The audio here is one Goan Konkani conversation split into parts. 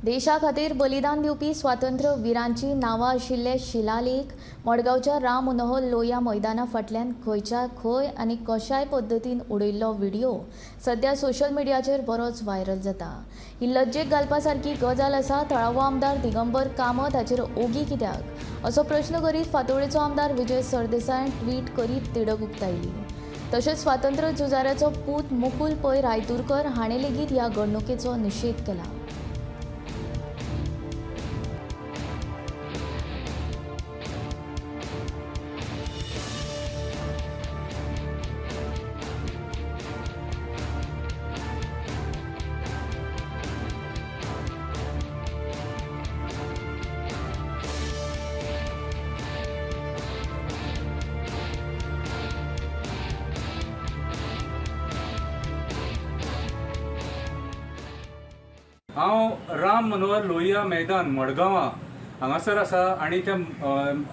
देशा खातीर बलिदान दिवपी स्वातंत्र्य विरांची नांवां आशिल्ले शिलालेख मडगांवच्या राम मनोहर लोहिया मैदाना फाटल्यान खंयच्या खंय आनी कशाय पद्दतीन उडयल्लो व्हिडिओ सध्या सोशल मिडियाचेर बरोच व्हायरल जाता. ही लज्जेक घालपा सारकी गजाल आसा. थळावो आमदार दिगंबर कामत हाचेर ओगी कित्याक असो प्रश्न करीत फातोडेचो आमदार विजय सरदेसायान ट्वीट करीत तिडक उक्तायली. तशेंच स्वातंत्र्य झुजाऱ्याचो पूत मुकुल पै रायतुरकर हाणें लेगीत ह्या घडणुकेचो निशेध केला. हांव राम मनोहर लोहिया मैदान मडगांवां हांगासर आसा आनी ते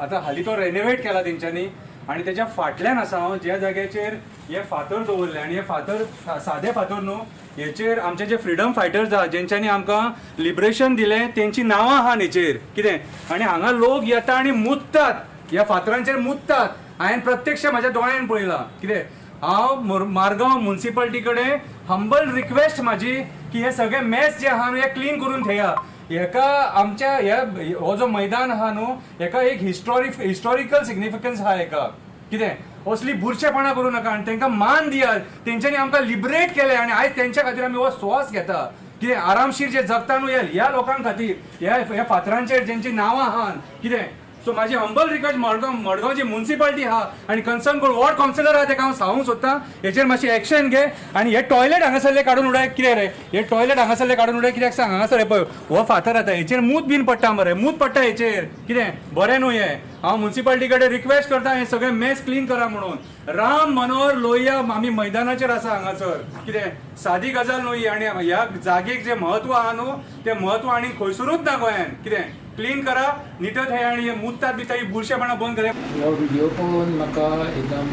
आतां हालीं तो रेनोवेट केला तेंच्यांनी आनी तेच्या फाटल्यान आसा हांव, ज्या जाग्याचेर हे फातर दवरले आनी हे फातर सादे फातर न्हू, हेचेर आमचे जे फ्रिडम फायटर्स आहा जेंच्यांनी आमकां लिबरेशन दिलें तेंची नांवां आहा हेचेर कितें. आनी हांगा लोक येता आनी मुततात, ह्या फातरांचेर मुततात. हांवें प्रत्यक्ष म्हाज्या दोळ्यान पळयलां कितें. हांव मारगांव मुन्सिपाल्टी कडेन हंबल रिक्वेस्ट म्हाजी की हे सगळे मॅस जे आहा न्हू हे क्लीन करून थेया. हेका आमच्या ह्या हो जो मैदान आहा न्हू हेका एक हिस्टॉरिकल सिग्निफिकन्स आहा हेका कितें. असली बुरशेपणां करूं नाका आनी तेंकां मान दियात. तेंच्यांनी आमकां लिबरेट केलें आनी आयज तेंच्या खातीर आमी हो स्वास घेता कितें, आरामशीर जे जगता न्हू ह्या लोकां खातीर, ह्या फातरांचेर जेंची नांवां आहात कितें. सो म्हाजी हंबल रिक्वेस्ट मडगांवची मुन्सिपाल्टी आहा आनी कन्सर्न कोण वॉर्ड कावन्सिलर आहा तेका हांव सांगूंक सोदतां हेचेर मातशी एक्शन घे आनी हे टॉयलेट हांगासरले काडून उडय. कितें रे हे टॉयलेट हांगासरले काडून उडय कित्याक सांग. हांगासर हे पळय हो फातर आतां हेचेर मूत बीन पडटा मरे, मूत पडटा हेचेर कितें, बरें न्हू हें. हांव मुन्सिपाल्टी कडेन रिक्वेस्ट करता हें सगळें मेस क्लीन करा म्हणून. राम मनोहर लोहिया आमी मैदानाचेर आसा हांगासर कितें, सादी गजाल न्हू ही. आनी ह्या जागेक जें म्हत्व आहा न्हू तें म्हत्व आनी खंयसरूच ना गोंयान कितें. क्लीन करा निटत हे आनी हे मुततात बितात ही बुरशेपणां बंद करा. हो व्हिडिओ पळोवन म्हाका एकदम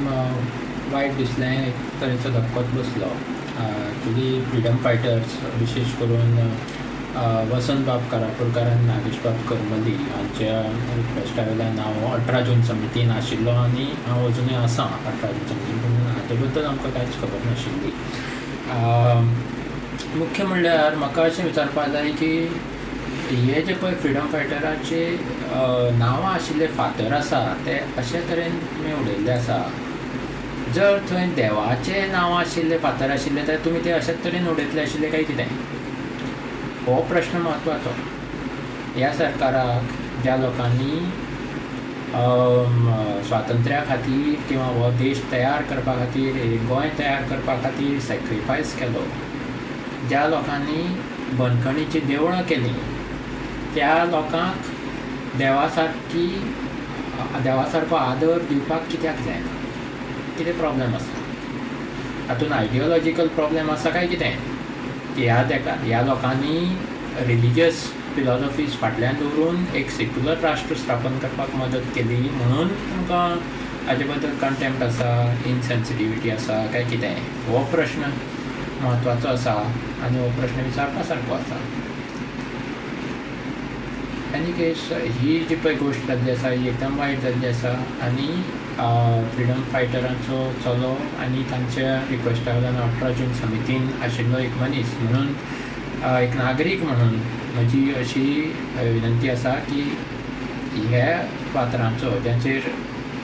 वायट दिसलें, एक तरेचो धक्कोच बसलो. एक्चुली फ्रिडम फायटर्स विशेश करून वसंत बाब कारापूरकार आनी नागेश बाब करमली हांच्या रिक्वेस्टा वयल्यान हांव 18 जून समितीन आशिल्लो आनी हांव अजुनूय आसा 18 जून समितीन, पूण हाचे बद्दल आमकां कांयच खबर नाशिल्ली. मुख्य म्हणल्यार म्हाका अशें विचारपाक जाय की हे जे पळय फ्रिडम फायटराचे नांवां आशिल्ले फातर आसा ते अशे तरेन तुमी उडयल्ले आसा. जर थंय देवाचे नांवां आशिल्ले फातर आशिल्ले तर तुमी ते अशेच तरेन उडयतले आशिल्ले काय कितें, हो प्रश्न म्हत्वाचो. ह्या सरकाराक ज्या लोकांनी स्वातंत्र्या खातीर किंवा हो देश तयार करपा खातीर, गोंय तयार करपा खातीर सॅक्रिफायस केलो, ज्या लोकांनी बंदखणीचीं देवळां केलीं, त्या लोकांक देवा सारको आदर दिवपाक कित्याक जायना? कितें प्रॉब्लम आसा हातून? आयडियोलॉजिकल प्रॉब्लम आसा काय कितें की ह्या लोकांनी रिलिजियस फिलॉसॉफीज फाटल्यान दवरून एक सेक्युलर राष्ट्र स्थापन करपाक मदत केली म्हणून तुमकां हाजे बद्दल कंटेम्प्ट आसा, इनसेन्सिटिविटी आसा काय कितें? हो प्रश्न म्हत्वाचो आसा आनी हो प्रश्न विचारपा सारको आसा. एनी केस, ही जी पळय गोश्ट जाल्ली आसा ही एकदम वायट जाल्ली आसा आनी फ्रिडम फायटरांचो चलो आनी तांच्या रिक्वेस्टा वयल्यान 18 जून समितीन आशिल्लो एक मनीस म्हणून, एक नागरीक म्हणून म्हजी अशी विनंती आसा की ह्या फातरांचो ज्यांचेर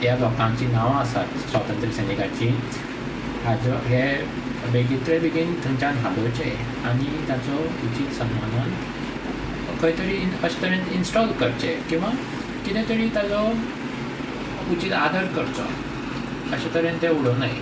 ह्या लोकांची नांवां आसात स्वातंत्र्य सैनिकाची, हाजो हे बेगींतले बेगीन थंयच्यान हालोवचे आनी ताचो उचीत सन्मानान खंय तरी अशे तरेन इन्स्टॉल करचे किंवा कितें तरी ताजो उचीत आदर करचो, अशे तरेन ते उडोवं नये.